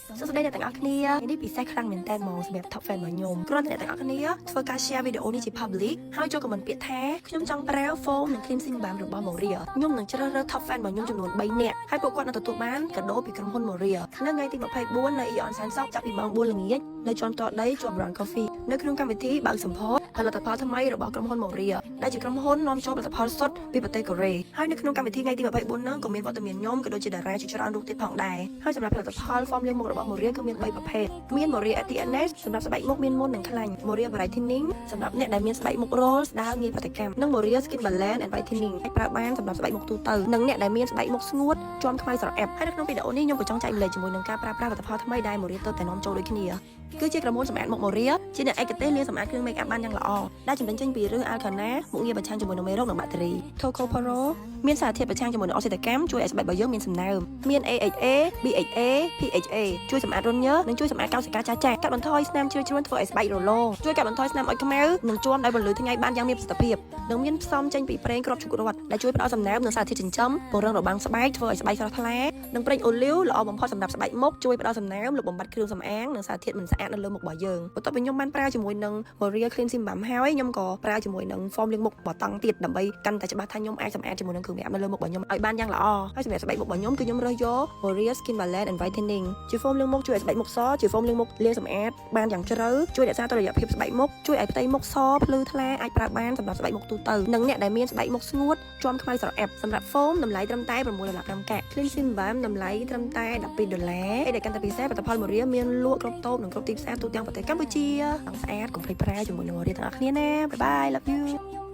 សួស្តីអ្នកទាំងអស់គ្នានេះពិសេសខ្លាំងមែនតើហ្មងសម្រាប់ top fan របស់ខ្ញុំគ្រាន់តែអ្នកទាំងអស់គ្នាធ្វើការ share វីដេអូនេះជា public ហើយចូល comment ពាក្យថាខ្ញុំចង់ប្រើ foam និង cleansing balm របស់ Moria ខ្ញុំនឹងជ្រើសរើស top fan របស់ខ្ញុំចំនួន3នាក់ហើយពួកគាត់នឹងទទួលបានកាដូពីក្រុមហ៊ុន Moria នៅថ្ងៃទី24នៅ Aeon សែនសុខចាប់ពីម៉ោង4ល្ងាចនៅជាន់ផ្ទាល់ដីជាប់ Brown Coffee នៅក្នុងកម្មវិធីបើកសម្ពោធផលិតផលថ្មីរបស់ក្រុមហ៊ុន Moria ដែលជាក្រុមហ៊ុននាំចូលផលិតផលសុទ្ធពីប្រទេសកូរ៉េហើយនៅក្នុងកម្មវិធីថ្ងៃទី24ហ្នឹងក៏មានវត្តមានខ្ញុំក៏ដូចជាតារាជាច្រើនរូបទៀតផងដែរហើយសម្រាប់ផលិតផល foam លាងមុខរបស់ Moria គឺមាន3ប្រភេទមាន Moria ATNS សម្រាប់ស្បែកមុខមានមុននិងខ្លាញ់ Moria Brightening សម្រាប់អ្នកដែលមានស្បែកមុខរោលស្ដើងងាយប្រតិកម្មនិង Moria Skin Balance and Whitening អាចប្រើបានសម្រាប់ស្បែកមុខទូទៅនិងអ្នកដែលមានស្បែកមុខស្ងួតជាំខ្មៅស្រអាប់ហើយនៅក្នុងវីដេអូនេះខ្ញុំក៏ចង់ចែករំលែកជាមួយនឹងការប្រើប្រាស់ផលិតផលថ្មីដែល Moria ទើបតែនាំចូលដូចគ្នាគឺជាក្រមួនសម្អាតមុខ Moria ជាអ្នកឯកទេសលាងសម្អាតគ្រឿង make up បានយ៉ាងល្អដែលចំណេញចេញពីឫស Alcana មុខងារប្រឆាំងជាមួយនឹងមេរោគនិងបាក់តេរី Tocopherol មានសារធាតុប្រឆាំងជាមួយនឹងអុកស៊ីតកម្មជួយឲ្យស្បែករបស់យើងមានសំណើមមាន AHA BHA PHA ជួយសម្អាតរន្ធញើសនិងជួយសម្អាតកោសិកាចាស់ៗកាត់បន្ថយស្នាមជ្រឿជ្រួនធ្វើឲ្យស្បែករលោងជួយកាត់បន្ថយស្នាមអុចខ្មៅនិងជាំដោយពន្លឺថ្ងៃបានយ៉ាងមានប្រសិទ្ធភាពនិងមានផ្សំចេញពីប្រេងគ្រាប់ឈូករ័ត្នដែលជួយផ្ដល់សំណើមនិងសារធាតុចិញ្ចឹមពង្រឹងរបាំងស្បែកធ្វើឲ្យស្បែកស្រស់ថ្លានិងប្រេងអូលីវល្អបំផុតសម្រាប់ស្បែកមុខជួយផ្ដល់សំណើមលុបបំបាត់គ្រឿងសម្អាងនិងសារធាតុមិនស្អាតនៅលើមុខរបស់យើងបន្ទាប់ពីខ្ញុំបានប្រើជាមួយនឹង Moria Cleansing Balm ហើយខ្ញុំក៏ប្រើជាមួយនឹង foam លាងមុខបតង់ទៀតដើម្បីកាន់តែច្បាស់ថាខ្ញុំអាចសម្អាតជាមួយនឹងគ្រឿង make up នៅលើមុខរបស់ខ្ញុំឲ្យបានយ៉ាងល្អហើយសម្រាប់ស្បែកមុខរបស់ខ្ញុំគឺខ្ញុំរើសយក Moria Skin Balance and Whitening ជា foam លាងមុខជួយឲ្យស្បែកមុខសជា foam លាងមុខលាងសម្អាតបានយ៉ាងជ្រៅជួយរក្សាតុល្យភាពស្បែកមុខជួយឲ្យផ្ទៃមុខសភ្លឺថ្លាអាចប្រើបានសម្រាប់ស្បែកមុខទូទៅនិងអ្នកដែលមានស្បែកមុខស្ងួតជាំខ្មៅស្រអាប់សម្រាប់ foam តម្លៃត្រឹមតែ6ដុល្លារ5កាក់ Cleansing Balm តម្លៃត្រឹមតែ12ដុល្លារឯដែលកាន់តែពិសេសផលិតផល Moria មានលក់គ្រប់តូបនិងគ្រប់ទីផ្សារទូទាំងប្រទេសកម្ពុជាចង់ស្អាតកុំភ្លេចប្រើជាមួយនឹង Moria ទាំងអស់គ្នាណាbye bye, love you.